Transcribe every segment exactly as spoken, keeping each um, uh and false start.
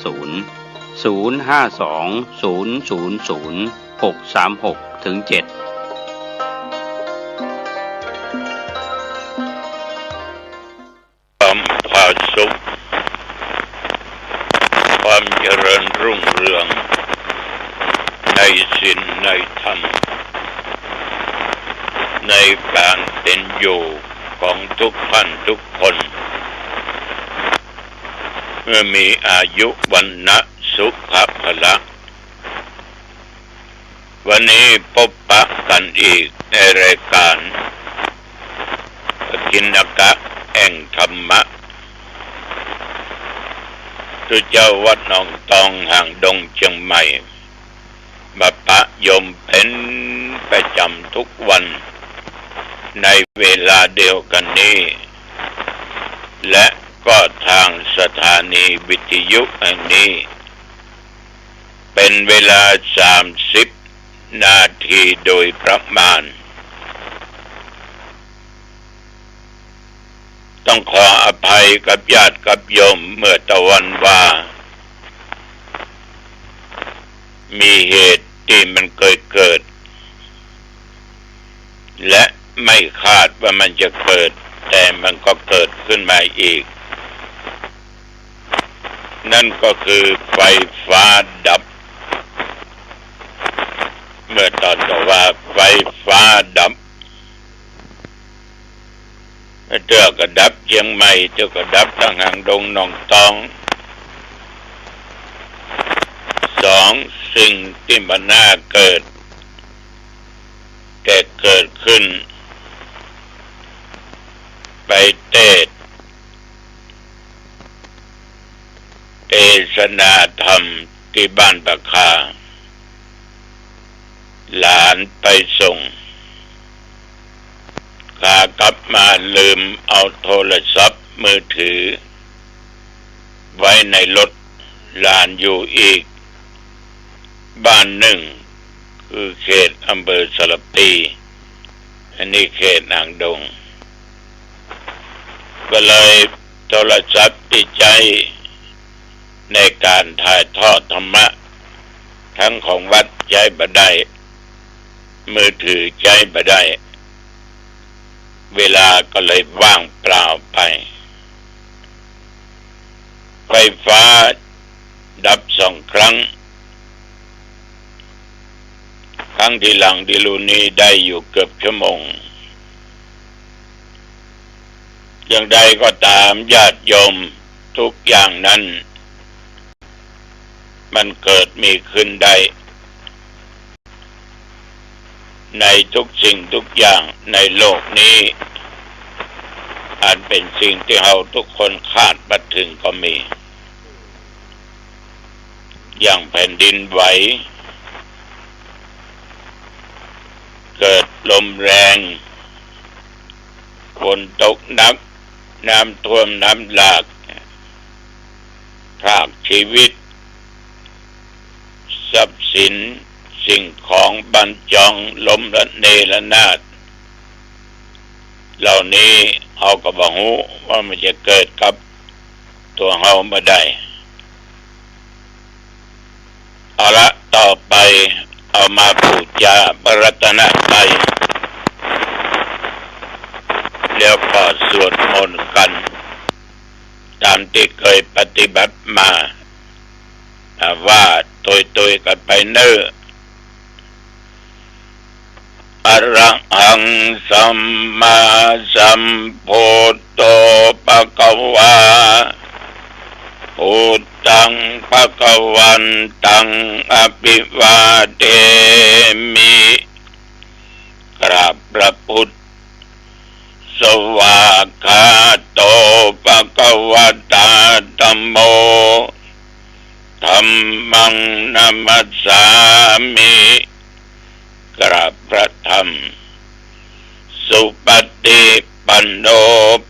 ศูนย์ ศูนย์ห้าสอง ศูนย์ศูนย์ศูนย์ หกสามหก ถึง เจ็ด ความผาสุก ความเจริญรุ่งเรือง ในศีลในธรรม ในการเป็นอยู่ของทุกท่านทุกคน เมื่อมีอายุวรรณะสุขะพละ วันนี้พบปะกันอีกในรายการ พระคิณกะแห่งธรรมะ ตุ๊เจ้าวัดหนองตอง หางดง เจียงใหม่ มาปะโยมเป็นประจำทุกวันในเวลาเดียวกันนี้ และก็ทางสถานีวิทยุแห่งนี้ เป็นเวลาสามสิบนาทีโดยประมาณ ต้องขออภัยกับญาติกับโยมเมื่อตะวันว่า มีเหตุที่มันเคยเกิด และไม่คาดว่ามันจะเกิด แต่มันก็เกิดขึ้นมาอีก นั่นก็คือไฟฟ้าดับ เมื่อตอนตะว่าไฟฟ้าดับ เตื้อก็ดับเจียงใหม่ เตื้อก็ดับตางหางดงหนองตอง สองสิ่งที่มันน่าเกิด แต่เกิดขึ้น ไปเตศน์ เตสนาธรรมตี้บ้านป่าคา หลานไปส่ง ขากลับมาลืมเอาโทรศัพท์มือถือ ไว้ในรถ หลานอยู่อีกบ้านหนึ่ง คือเขตอำเภอสารภี อันนี้เขตหางดง ก็เลยโทรศัพท์ตี้ใจ๊ในการถ่ายทอดธรรมะ ทั้งของวัดใจ๊บ่ได้ มือถือใจ๊บ่ได้ เวลาก็เลยว่างเปล่าไป ไฟฟ้าดับสองครั้ง ครั้งตี้หลังตี้ฮู้นี้ได้อยู่เกือบชั่วโมง อย่างใดก็ตามญาติโยม ทุกอย่างนั้น มันเกิดมีขึ้นได้ ในทุกสิ่งทุกอย่างในโลกนี้ อันเป็นสิ่งที่เฮาทุกคนคาดบ่ถึงก็มี อย่างแผ่นดินไหว เกิดลมแรง ฝนตกหนัก น้ำท่วมน้ำหลาก พรากชีวิต ทรัพย์สิน สิ่งของบรรจงล้มระเนระนาด เหล่านี้เฮาก็บ่ฮู้ว่ามันจะเกิดกับตัวเฮาเมื่อใด เอาละ ต่อไปเอามาบูชาพระรัตนตรัย แล้วก็สวดมนต์กัน ตามที่เคยปฏิบัติมา อ่า ว่าโตยๆ กันไปเน้อ อะระหัง สัมมาสัมพุทโธ ภะคะวา พุทธัง ภะคะวันตัง อะภิวาเทมิ กราบพระพุทธ สวากขาโต ภะคะวะตา ธัมโม ธัมมัง นะมัสสามิ กราบพระธรรม สุปฏิปันโน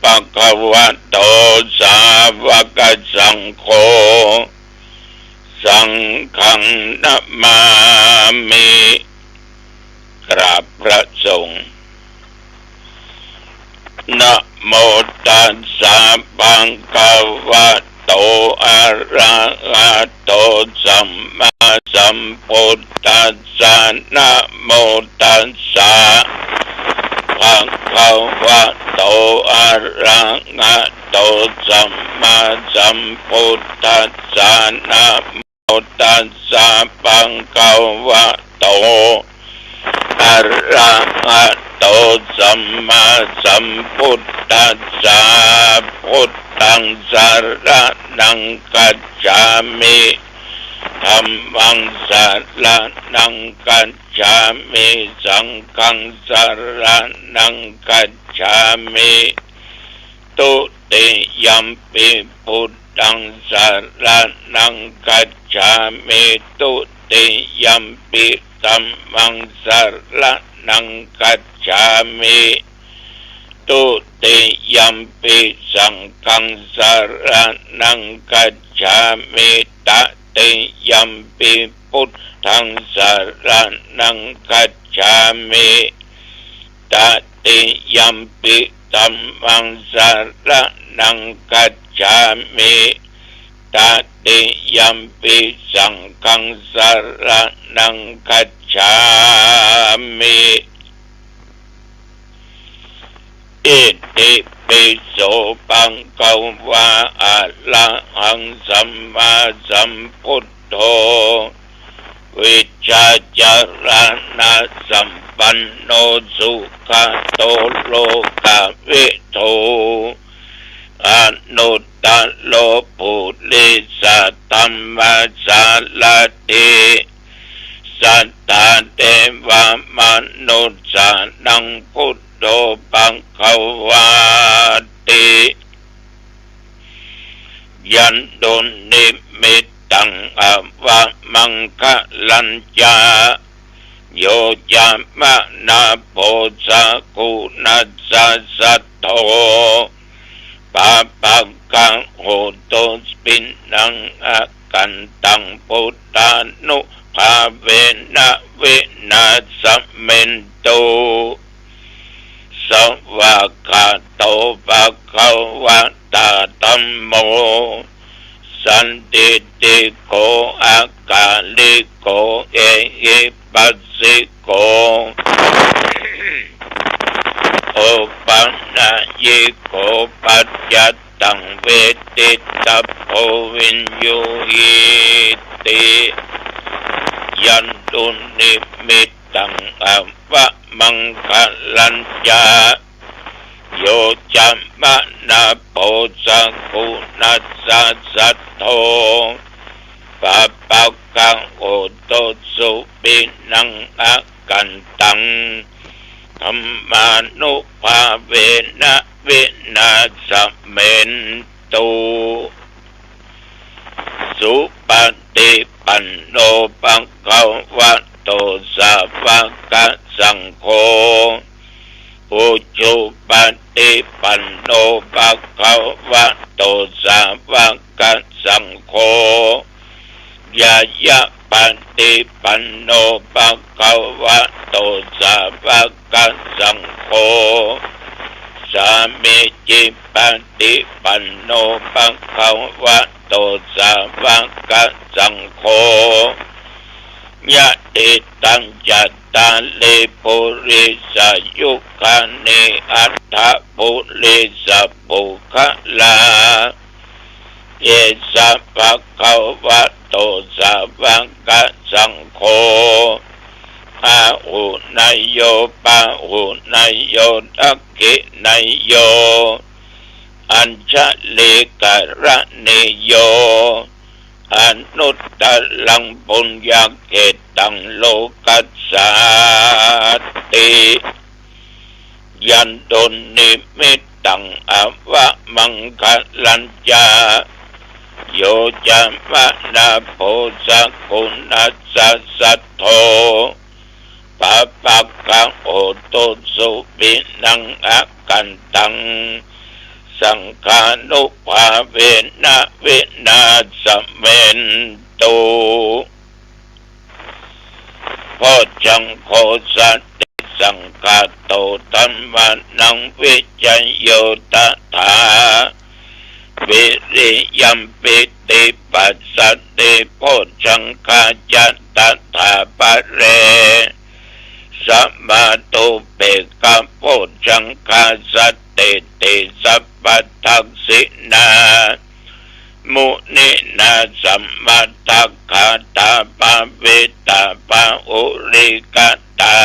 ภะคะวะโต สาวกสังโฆ สังฆัง นะมามิ กราบพระสงฆ์ นะโมตัสสะ ภะคะวะโต โต อะระหะโต สัมมาสัมพุทธัสสะ นะโมตัสสะ ภะคะวะโต อะระหะโต สัมมาสัมพุทธัสสะ นะโมตัสสะ ภะคะวะโต อะระหะโต สัมมาสัมพุทธัสสะ พุทธัง สรณัง คัจฉามิ ธัมมัง สรณัง คัจฉามิ สังฆัง สรณัง คัจฉามิ ตุติยัมปิ พุทธัง สรณัง คัจฉามิ ตุติยัมปิ ธัมมัง สรณัง คัจฉามิ ตุติยัมปิ สังฆัง สรณัง คัจฉามิ ตติยัมปิ พุทธัง สรณัง คัจฉามิ ตติยัมปิ ธัมมัง สรณัง คัจฉามิ ตติยัมปิ สังฆัง สรณัง คัจฉามิ อิติปิโส ภะคะวะ อะระหัง สัมมาสัมพุทโธ วิชชาจารณะสัมปันโน สุขะโต โลกะวิทู อนุตตะโร ปุริสะธัมมะสารถิ สัทธาเทวะมนุสสานัง พุทโธ ภะคะวาติ ยันตุนิมิตตัง อะวะมังคะลัญจะ โยจะมะนะโพ สะกุณัสสะ สัทโธ ปะปะกะโห ตุสมิง อะกันตัง พุทธานุภาเวนะ วินาสเมนตุ สวากขาโต ภะคะวะตา ธัมโม สันทิฏฐิโก อะกาลิโก เอหิปัสสิโก โอปะนะยิโก ปัจจัตตัง เวทิตะโพ วิญญูหิติ ยันตุนิมิตตัง อะวะมังคะลัญจะ โยจะมะนะโพ สะกุณัสสะ สัทโธ ปะปะกะโห ตุสมิง อะกันตัง ธัมมานุภาเวนะ วินาสเมนตุ สุปะฏิปันโน ภะคะวะโต สาวะกะสังโฆ อุจุปะฏิปันโน ภะคะวะโต สาวะกะสังโฆ ญาญาปะฏิปันโน ภะคะวะโต สาวะกะสังโฆ สามีจิปะฏิปันโน ภะคะวะโต สาวะกะสังโฆ ยะติตัง จัตตาริ ปุริสายุคานิ อัตถะ ปุริสะปุคคละ เอสะ ภะคะวะโต สาวะกะสังโฆ อาหุเนยโย ปาหุเนยโย ทักขิเนยโย อัญชลีกะระณีโย อนุตตรัง ปุญญาเขตตัง โลกัสสาติ ยันตุนิมิตตัง อะวะมังคะลัญจะ โยจะมะนะโพ สะกุณัสสะ สัทโธ ปะปะกะโห ตุสมิง อะกันตัง สังฆานุภาเวนะ วินาสเมนตุ โพชฌังโค สติสังคาโต ธัมมานัง วิจโย ตถา วิริยมปีติปัสสติโพชฌังคาจะตถาปะเร สมาธุเปกขโพชฌังคาสะเตติสัพพทักขิณา มุนินาสมมาทักขาถาภาวิตาภาอุริกตา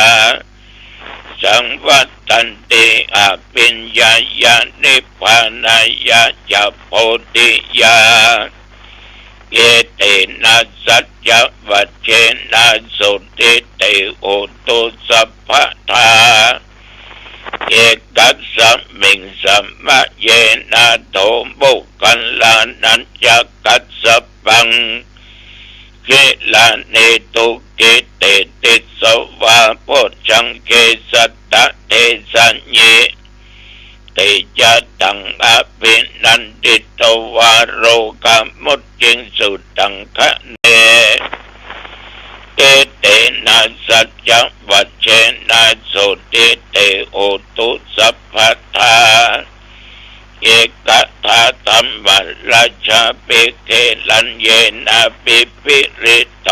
สังวัตตันติอภิญญายะนิพพานายะจะโพธิยา เอเตนะสัจจวัจเจนะโสตถิเตโหตุสัพพะทา เอกัสสมิงสมะเยนะโถโมคคัลลานะญะกัสสปัง กิลาเนตุกิเตติสวาโพชฌังเกสัตตะเทสะยิ ติยะตังอภินันทิตวาโรกามุจจิงสุตังคะเน เอเตนะสัจจวัจเจนะโสตถิเตโหตุสัพพะทา เอกทาธัมมราชาภิเกลัญเยนะภิภิริโต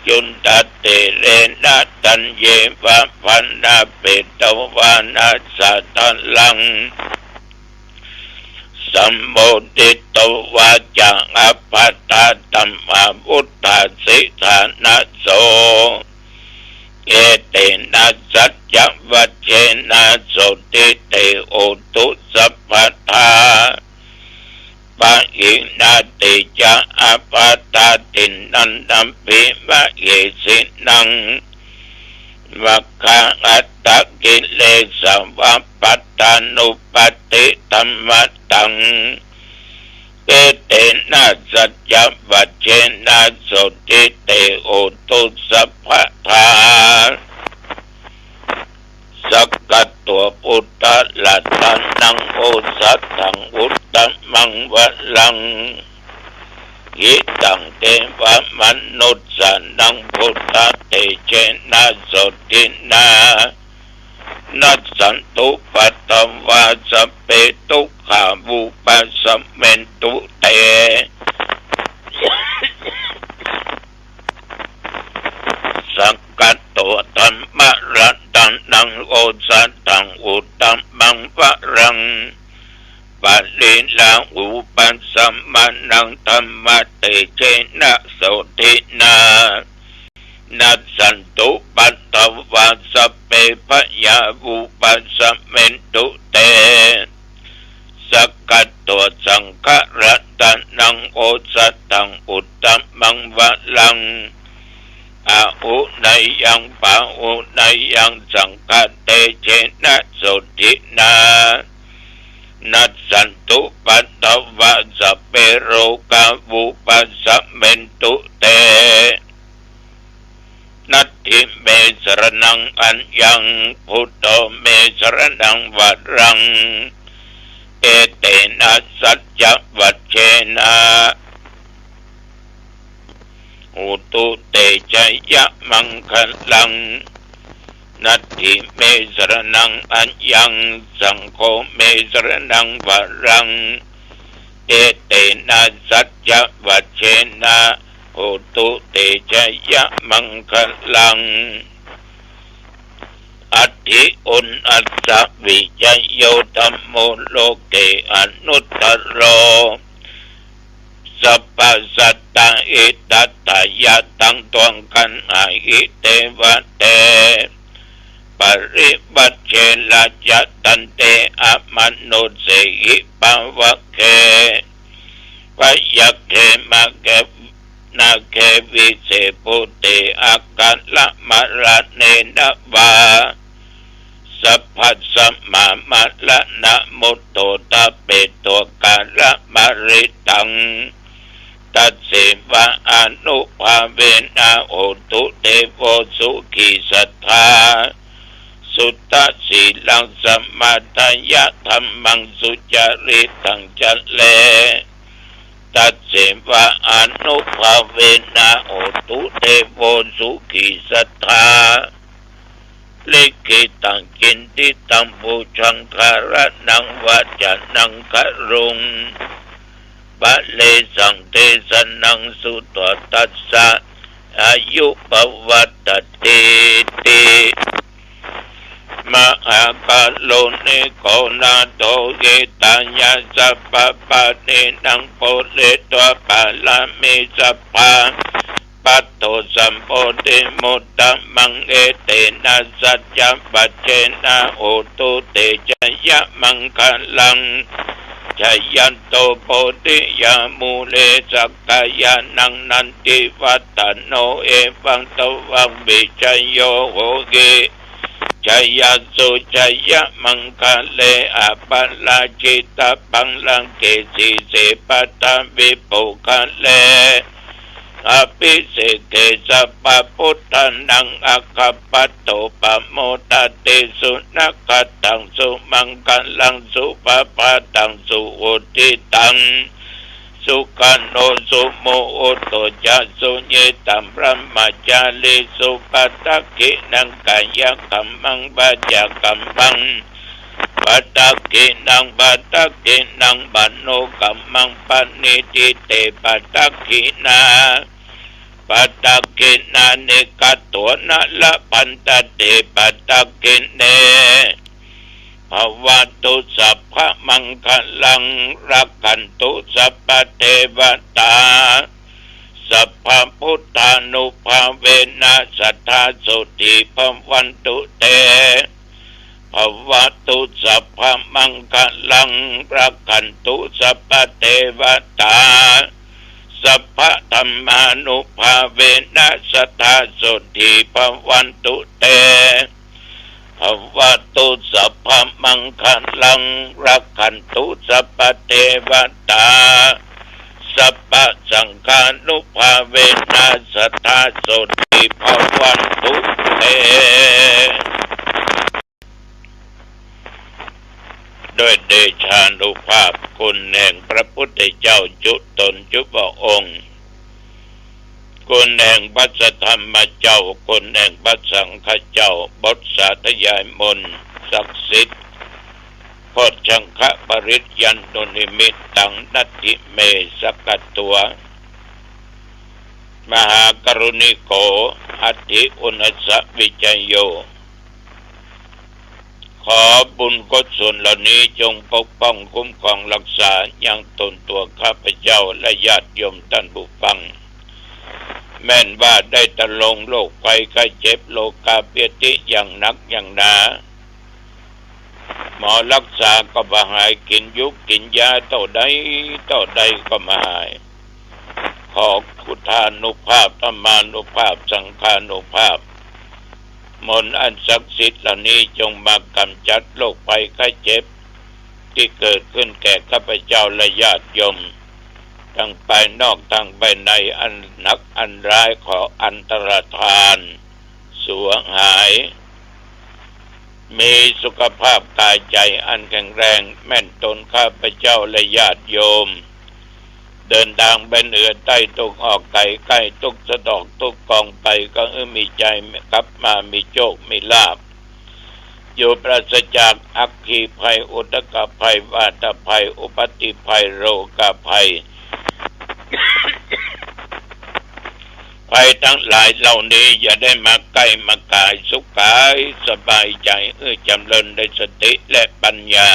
จุนทะเตเรนะธัญเยวะพานาเปตวานะสะทะลัง สัมโมทิตวาจะอัปปะทาธัมมาวุฏฐาสิทานะโส เอเตนะสัจจวัจเจนะโสตถิเตโหตุสัพพะทา ปะหินาติจะอัปปะทาทินนันนัมภิมะเหสินัง มัคคาอัตตะกิเลสวะปัตตานุปัตติธัมมะตัง เอเตนะสัจจวัจเจนะโสตถิเตโหตุสัพพะทา สักขะโต พุทธะรัตนังโอสถังอุตตมังวรัง หิตังเตวะมนุสสานัง พุทธะเตเจนะโสตถินา นัสสันตุปัตตวา สัพเพ ทุกขาวุปัสสะเมนตุเต สักขะโต ธัมมะรัตนังโอสถังอุตตมังวรัง ปะริลาหูปัสสะมานัง ธัมมะเตเจนะโสตถินา นัสสันตุปัตตวา สัพเพ พยาวุปัสสะเมนตุเต สักขะโต สังฆะรัตนังโอสถังอุตตมังวรัง อาหุเนยังปาหุเนยัง สังฆะเตเจนะโสตถินา นัสสันตุปัตตวา สัพเพ โรกาวุปัสสะเมนตุเต นัตถิเมสะระณังอัญญัง พุทโธเมสะระณังวรัง เอเตนะสัจจวัจเจนะ โหตุเตชะยะมังคะลัง นัตถิเมสะระณังอัญญัง สังโฆเมสะระณังวรัง เอเตนะสัจจวัจเจนะ โหตุเตชะยะมังคะลัง อัตถิอุนนัสสะวิจโย ธัมโม โลเก อนุตตะโร สัพพะสัตตา หิตัตถายะ ตัง ตวัง คันหาหิ เตวะเต ปริวัจเช ราชะ ทันเต อมนุสเสหิ ภะวะเก พยัคเข มะเก นาเก วิเส ภูเต อาการะมะระเณนะวา สัพพัสสะ มามะระณะมุตโธ ทะเปโต การะมะริตัง ตัสเสวะ อานุภาเวนะ โหตุ เตโว สุขี สัตถา สุตะสีลัง สะมาทายะ ธัมมัง สุจาริตัง จะเร ตัสเสวะ อานุภาเวนะ โหตุ เตโว สุขี สัตถา ลิขิตัง กิณฑิตัง ปูชฌัง การะณัง วาจานัง กะรุง ปะเรสัง เตสะนัง สุตะ ตัสสะ อายุ ปะวัตตะติ ติ มหาการุณิโก นาโถ หิตายะ สัพพะปาณินัง ปูเรตวา ปะระมี สัพพา ปัตโถ สัมโพธิมุตตะมัง เอเตนะ สัจจะ ปัจเจนะ โหตุ เต ชะยะมังคะลัง ชะยันโต โพธิยา มูเล สักกายานัง นันทิวัฏฐะโน เอวัง ตวัง วิชโย โหติ ชะยัสสุ ชะยะมังคะเล อะปะราจิตะ ปัง รังเก สีเส ปะทะวิ ปุคคะเล อะภิเสเก สัพพะ พุทธานัง อะคะปัตโต ปะโมทะติ สุนะคะตัง สุมังคะลัง สุภะพะตัง สุหุติตัง สุขันโต สุมุหุตโตจะ สุยิตัง บรมจารีสุ ปะทักขิณัง กายะกัมมัง วาจากัมมัง ปะทักขิณัง ปะทักขิณัง มโนกัมมัง ปะณิทิเต ปะทักขิณา ปะทักขิณานิ กัตโถนะ ละพันทะเต ปะทักขิเณ ภะวะตุ สัพพะมังคะลัง รักขันตุ สัพพะเทวะตา สัพพะพุทธานุภาเวนะ สัตถาโสตถี ภะวันตุ เต ภะวะตุ สัพพะมังคะลัง รักขันตุ สัพพะเทวะตา สัพพะธัมมานุภาเวนะ สัตถาโสตถี ภะวันตุ เต ภะวะตุ สัพพะมังคะลัง รักขันตุ สัพพะเทวะตา สัพพะสังฆานุภาเวนะ สัตถาโสตถี ภะวันตุ เต ด้วยเดชานุภาพคุณแห่งพระพุทธเจ้าจุตนจุพระองค์ คุณแห่งพระสัทธรรมเจ้า คุณแห่งพระสังฆเจ้า บทสาธยายมนต์ศักดิ์สิทธิ์ โพชฌังคปริตยันตุนิมิตตัง นัตถิเม สักกัตถัว มหากรุณิโก อัตถิอุณาสสะวิชโย ขอบุญกุศลเหล่านี้จงปกป้องคุ้มครองรักษายังตนตัวข้าพเจ้าและญาติโยมท่านผู้ฟัง แม้นว่าได้ทะลงโรคภัยไข้เจ็บโรคาพยาธิอย่างหนักอย่างหนา หมอรักษาก็บ่หาย กินยุกกินยาเต้าใดเต้าใดก็บ่หาย ขอพุทธานุภาพ ธัมมานุภาพ สังฆานุภาพ มนต์อันศักดิ์สิทธิ์เหล่านี้จงมากำจัดโรคภัยไข้เจ็บ ตี้เกิดขึ้นแก่ข้าพเจ้าและญาติโยม ทั้งภายนอกทั้งภายใน อันหนักอันร้ายขออันตรธาน สวงหาย มีสุขภาพกายใจอันแข็งแรง แม้นตนข้าพเจ้าและญาติโยม เดินทางไปเหนือใต้ ตะวันออกไกลใกล้ ทุกสะดอกทุกกองไป ก็หื้อมีชัยกลับมามีโชคมีลาภ อยู่ปราศจากอัคคีภัย อุทกภัย วาตภัย อุปัตติภัย โรคภัย ภัยทั้งหลายเหล่านี้อย่าได้มาใกล้มาขาย สุขกายสบายใจ เออ จำเริญในสติและปัญญา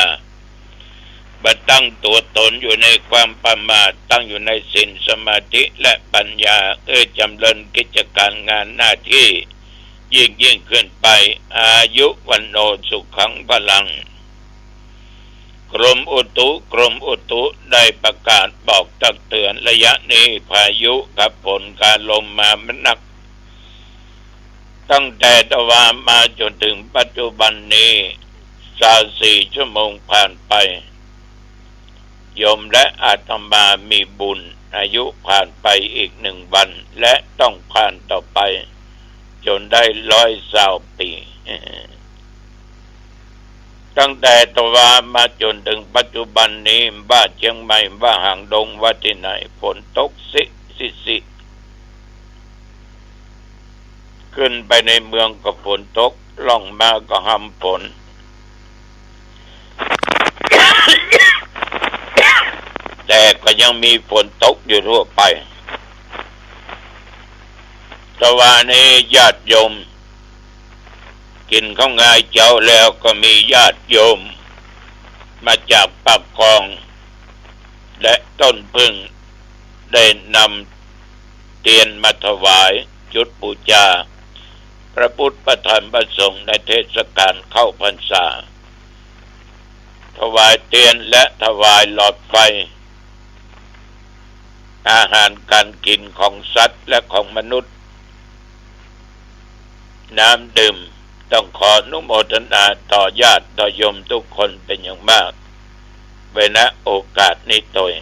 บ่ตั้งตัวตนอยู่ในความประมาท ตั้งอยู่ในศีลสมาธิและปัญญา เออ จำเริญกิจการงานหน้าที่ ยิ่งยิ่งขึ้นไป อายุ วัณโณ สุขัง พลัง กรมอุตุ กรมอุตุได้ประกาศบอกตักเตือน ระยะนี้พายุกับฝนคาลมมามันหนัก ตั้งแต่ตะวามาจนถึงปัจจุบันนี้ ซาวสี่ชั่วโมงผ่านไป โยมและอาตมามีบุญ อายุผ่านไปอีกหนึ่งวัน และต้องผ่านต่อไป จนได้ร้อยซาวปี๋ ตั้งแต่ตะวามาจนถึงปัจจุบันนี้ บ่าเจียงใหม่ บ่าหางดง ว่าตี้ไหน ฝนตกซิ ซิ ซิ ค ขึ้นไปในเมืองก็ฝนตก ล่องมาก็หำฝน แต่ก็ยังมีฝนตกอยู่ทั่วไป ตะวานี้ญาติโยม กิ๋นข้าวงายเจ๊าแล้วก็มีญาติโยม มาจากปากคลอง และต้นผึ้ง ได้นำเตียนมาถวาย จุดปู๋จา พระพุทธ พระธรรม พระสงฆ์ ในเทศกาลเข้าพรรษา ถวายเตียนและถวายหลอดไฟ อาหารก๋านกิ๋นของสัตว์และของมนุษย์ น้ำดื่ม ต้องขออนุโมทนาต่อญาติต่อโยมทุกคนเป็นอย่างมาก ไว้ ณ โอกาสนี้ตวย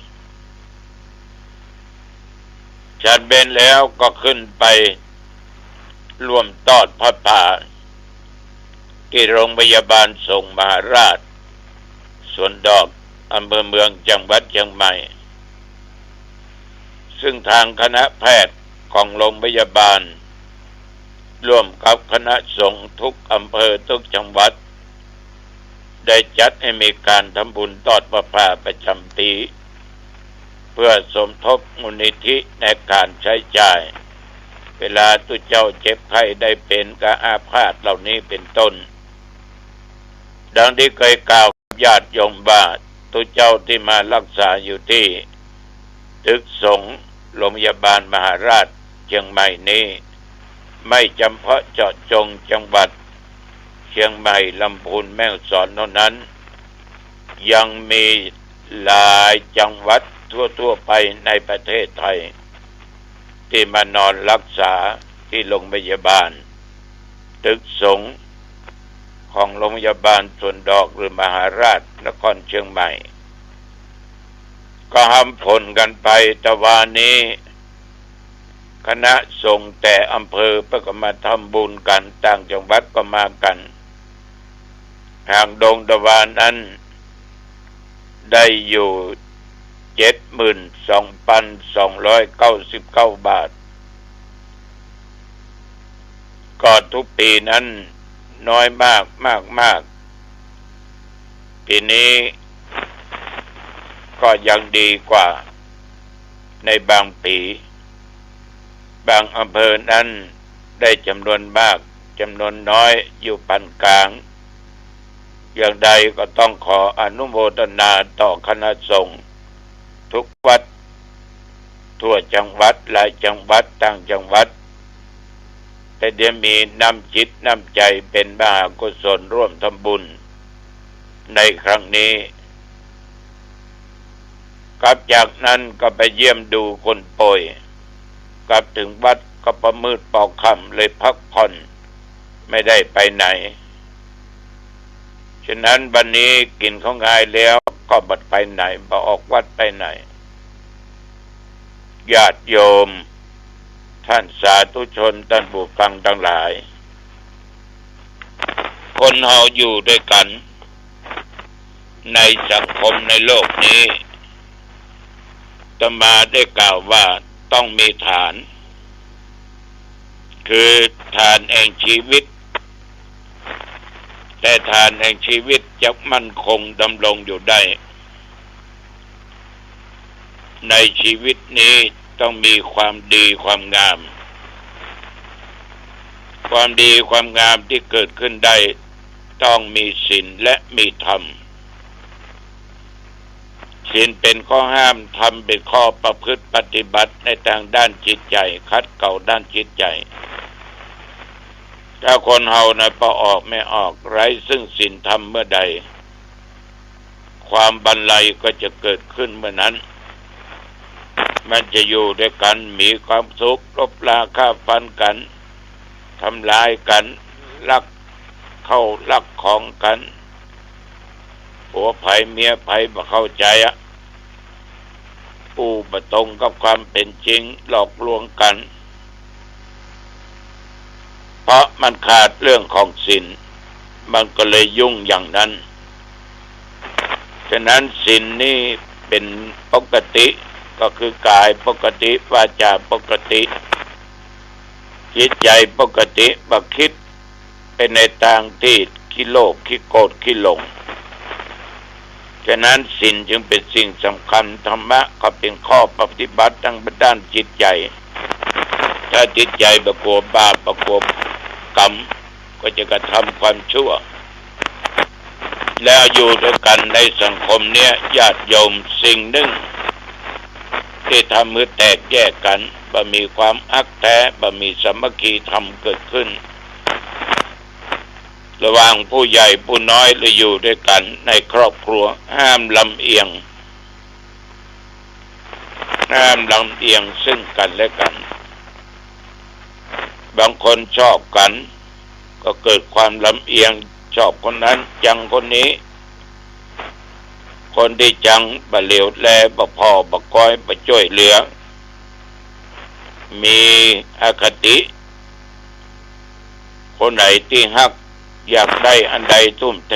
ฉันเพลแล้วก็ขึ้นไปร่วมตอดผ้าป่า ตี้โรงพยาบาลสงฆ์มหาราช สวนดอก อำเภอเมือง จังหวัดเจียงใหม่ ซึ่งตางคณะแพทย์ของโรงพยาบาล ร่วมกับคณะสงฆ์ทุกอำเภอทุกจังหวัด ได้จัดหื้อมีก๋านทำบุญตอดผ้าป่าประจ๋ำปี๋ เพื่อสมทบมูลนิธิในก๋านใจ๊จ่าย เวลาตุ๊เจ้าเจ็บไข้ได้เป๋น กับอาพาธเหล่านี้เป๋นต้น ดังตี้เกยกล่าวญาติโยมว่า ตุ๊เจ้าตี้มาฮักษาอยู่ตี้ตึกสงฆ์โรงพยาบาลมหาราชเจียงใหม่นี้ ไม่จำเพาะเจาะจงจังหวัดเจียงใหม่ ลำพูน แม่ฮ่องสอนเท่านั้น ยังมีหลายจังหวัดทั่วๆ ไปในประเทศไทย ตี้มานอนฮักษาตี้โรงพยาบาล ตึกสงฆ์ของโรงพยาบาลสวนดอก หรือมหาราชนครเจียงใหม่ ก็หำฝนกั๋นไป ตะวานี้ คณะสงฆ์แต่อำเภอเปิ้นก็มาทำบุญกั๋น ต่างจังหวัดก็มากั๋น หางดงตะวานั้น ได้อยู่ เจ็ดหมื่นสองพันสองร้อยเก้าสิบเก้าบาท ก็ทุกปี๋นั้นน้อยมาก มากๆ ปี๋นี้ก็ยังดีกว่าในบางปี๋ บางอำเภอนั้นได้จ๋ำนวนมาก จ๋ำนวนน้อย อยู่ปานก๋าง อย่างใดก็ต้องขออนุโมทนาต่อคณะสงฆ์ทุกวัด ทั่วจังหวัด หลายจังหวัด ต่างจังหวัด ตี้ได้มีน้ำจิตน้ำใจ๋เป๋นมหากุศลร่วมทำบุญในครั้งนี้ กลับจากนั้นก็ไปเยี่ยมดูคนป่วย กลับเถิงวัดก็ปอมืดปอค่ำ เลยพักผ่อน ไม่ได้ไปไหน ฉะนั้นวันนี้กิ๋นข้าวงายแล้วก็บ่ไปไหน บ่ออกวัดไปไหน ญาติโยม ท่านสาธุชน ท่านผู้ฟังตังหลาย คนเฮาอยู่ตวยกั๋น ในสังคมในโลกนี้ อาตมาได้กล่าวว่าต้องมีฐาน คือฐานแห่งชีวิต แต่ฐานแห่งชีวิตจะมั่นคงดำรงอยู่ได้ ในชีวิตนี้ต้องมีความดีความงาม ความดีความงามตี้เกิดขึ้นได้ต้องมีศีลและมีธรรม ศีลเป๋นข้อห้าม ธรรมเป๋นข้อประพฤติปฏิบัติในตางด้านจิตใจ๋ ขัดเกลาด้านจิตใจ๋ ถ้าคนเฮานะปอออกไม่ออก ไร้ซึ่งศีลธรรมเมื่อใด ความบันไลก็จะเกิดขึ้นเมื่อนั้น มันจะอยู่ตวยกั๋น มีความสุข รบราฆ่าฟันกั๋น ทำลายกั๋น ลักเข้าลักของกั๋น ผัวใผเมียใผบ่เข้าใจ๋อะ อู้บ่ตรงกับความเป๋นจริง หลอกลวงกั๋น เพราะมันขาดเรื่องของศีล มันก็เลยยุ่งอย่างนั้น ฉะนั้นศีลนี่เป๋นปกติ ก็คือกายปกติ วาจาปกติ จิตใจ๋ปกติบ่กึ๊ดไปในตางตี้ขี้โลภ ขี้โกรธ ขี้หลง ฉะนั้นศีลจึงเป๋นสิ่งสำคัญ ธรรมะก็เป๋นข้อปฏิบัติตางด้านจิตใจ๋ ถ้าจิตใจ๋บ่กั๋วบาป บ่กั๋วกรรม ก็จะกระทำความชั่ว แล้วอยู่ตวยกั๋นในสังคมเนี้ย ญาติโยม สิ่งนึ่งตี้ทำหื้อแตกแยกกั๋น บ่มีความฮักแต๊ บ่มีสามัคคีธรรมเกิดขึ้น ระหว่างผู้ใหญ่ผู้น้อย หรืออยู่ตวยกั๋นในครอบครัว ห้ามลำเอียง ห้ามลำเอียงซึ่งกั๋นและกั๋น บางคนชอบกั๋น ก็เกิดความลำเอียง ชอบคนนั้น จังคนนี้ คนตี้จังบ่เหลียวแล บ่ผ่อ บ่ก๊อย บ่จ้วยเหลือ มีอคติ คนไหนตี้ฮัก อยากได้อันใดทุ่มเท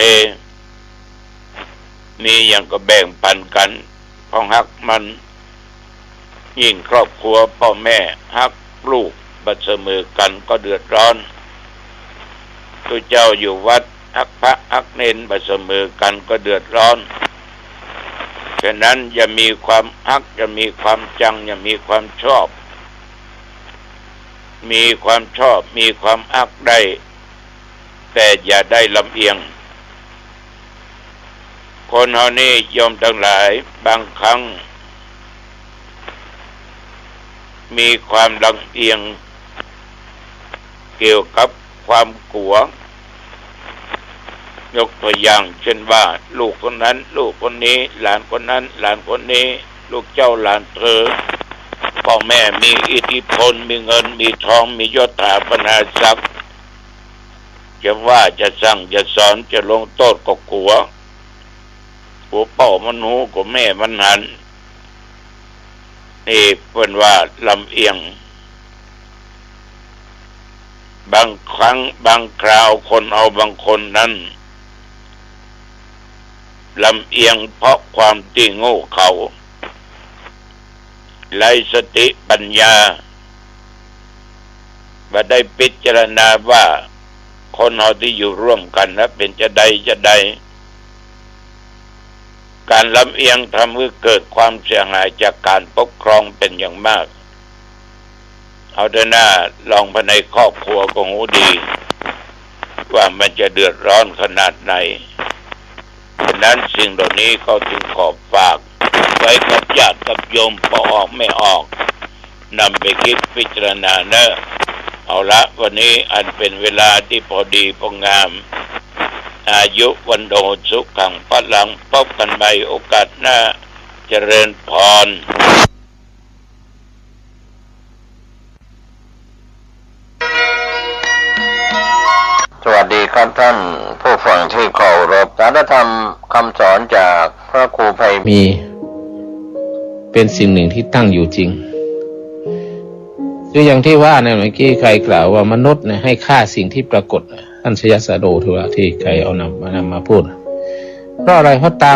มีหยังก็แบ่งปั๋นกั๋น เพราะฮักมัน ยิ่งครอบครัวป้อแม่ฮักลูกบ่เสมอกั๋นก็เดือดร้อน ตุ๊เจ้าอยู่วัดฮักพระฮักเณรบ่เสมอกั๋นก็เดือดร้อน ฉะนั้นอย่ามีความฮัก อย่ามีความจัง อย่ามีความชอบ มีความชอบ มีความฮักได้ แต่อย่าได้ลำเอียง คนเฮานี้โยมตังหลาย บางครั้ง มีความลำเอียง เกี่ยวกับความกั๋ว ยกตัวอย่างเช่นว่า ลูกคนนั้น ลูกคนนี้ หลานคนนั้น หลานคนนี้ ลูกเจ้าหลานเธอ ป้อแม่มีอิทธิพล มีเงิน มีทอง มียศถาบรรดาศักดิ์ จะว่า จะสั่ง จะสอน จะลงโต้ษก็กั๋ว กั๋วป้อมันฮู้ กั๋วแม่มันหัน นี่เปิ้นว่าลำเอียง บางครั้งบางคราวคนเฮาบางคนนั้น ลำเอียงเพราะความตี้โง่เขลา ไร้สติปัญญา บ่ได้พิจารณาว่าคนเฮาตี้อยู่ร่วมกั๋นนะเป๋นจาใดจาใด ก๋านลำเอียงทำหื้อเกิดความเสียหายจากก๋านปกครองเป๋นอย่างมาก เอาเถอะนา ลองภายในครอบครัวก็ฮู้ดี ว่ามันจะเดือดร้อนขนาดไหน ฉะนั้นสิ่งเหล่านี้ก็จึงขอฝากไว้กับญาติกับโยมป้อออกแม่ออก นำไปกึ๊ดพิจารณาเน่อ เอาละ วันนี้อันเป๋นเวลาตี้พอดีพองาม อายุวัณโณสุขังพลัง พบกั๋นใหม่โอกาสหน้า เจริญพร สวัสดีครับท่านผู้ฟังที่เคารพ สารธรรมคำสอนจากพระครูไพ มี เป๋นสิ่งหนึ่งตี้ตั้งอยู่จริง คืออย่างตี้ว่าเนี่ย เมื่อกี้ใครกล่าวว่ามนุษย์เนี่ยให้ฆ่าสิ่งที่ปรากฏ ท่านชยสาโด ที่ว่า ที่ใครเอานำ มานำมาพูด เพราะอะไร เพราะตา